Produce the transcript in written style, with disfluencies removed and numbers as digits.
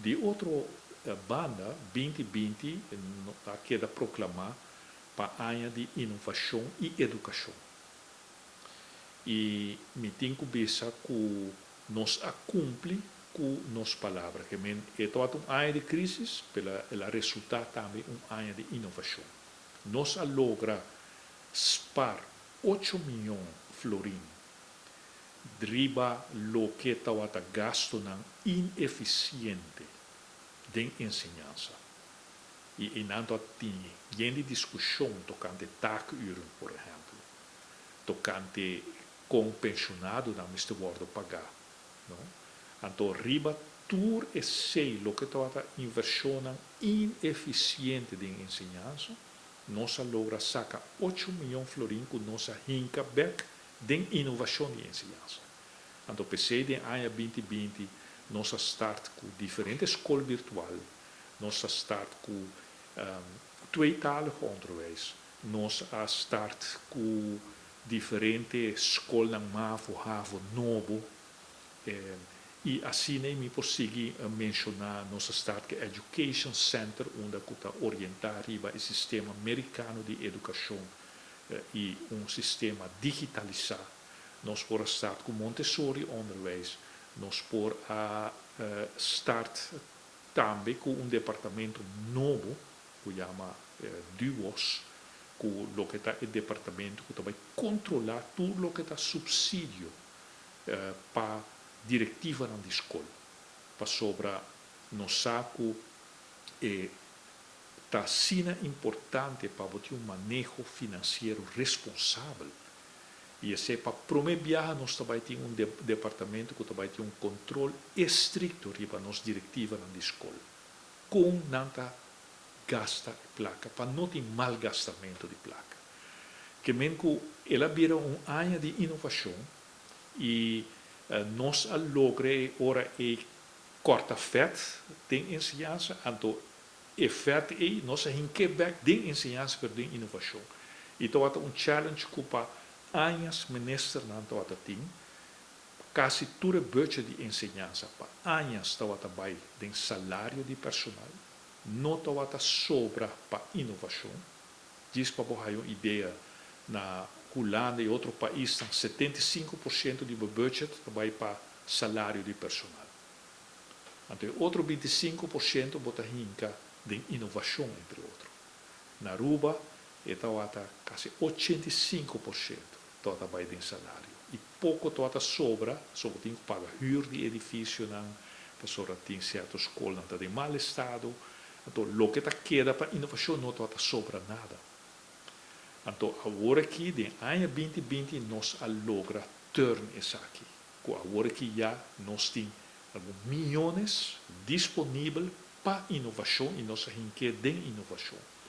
Di otro banda, 2020 a keda proklamá pa aña di inovashon i edukashon. I mi tin ku bisa ku nos a kumpli ku nos palabra. Ke men, e tabata un aña di krísis, pero el a resultá tambe un aña di inovashon. Nos a logra spar 8 mion florin riba loke tabata gastunan inefisiente den enseñansa. I nan tin yen diskushon tokante taakuren, por ehèmpel, tokante kon penshonadonan mester wòrdu pagá. No? Anto, riba tur esei loke tabata invershon inefisiente den enseñansa, nos a logra saka 8 mion florin ku nos a hinka bèk den inovashon di enseñansa. Anto, p'esei den aña 2020, nos a start ku diferente skol virtual, nos a start ku tweetalig onderwijs, nos a start ku diferente skolnan MAVO, HAVO, nobo, i asina mi por sigui menshoná. Nos a start ku Education Center, unda ku ta orientá riba e sistema merikano di edukashon i un sistema digitalisá. Nos por a start ku Montessori onderwijs, nos por a start tambe ku un departamento nobo ku yama DUOS, ku loke ta e departamento ku tambe kontrolá tur loke ta supsidio pa direktivanan di skol. Pasobra nos sa ku ta asina importante pa tin un maneho finansiero responsabel. I esei pa promé biaha nos tambe tin un departamento ku tambe tin un kontròl estrikto riba nos direktivanan di skol. Kon nan ta gasta plaka, pa no tin malgastamentu di plaka. Ke men ku el a bira un aña di inovashon i nos a logra ora e kòrta vèt den enseñansa, anto e vèt ei nos a hink'é bèk den enseñansa, pero den inovashon. I tabata un challenge ku pa aña ministernan tabata tin, kasi tur e budget di enseñansa pa aña tabata bai den salario di personal, no tabata sobra pa inovashon. Djis pa bo un idea, na Hulanda i otro pais, 75% di budget bai pa salario di personal. Anto, otro 25% bo ta hinka den inovashon, entre otro. Na Aruba, tabata kasi 85% tabata bai den salario. I poko tabata sobra, so tin ku paga huur di edifisionan, pasobra tin sierto skolnan ta den mal estado, anto loke ta keda pa inovashon no tabata sobra nada. Anto, awor aki, den aña 2020, nos a logra turn esaki. Ku awor aki ya nos tin algun miónes disponibel pa inovashon i nos a hink'é den inovashon.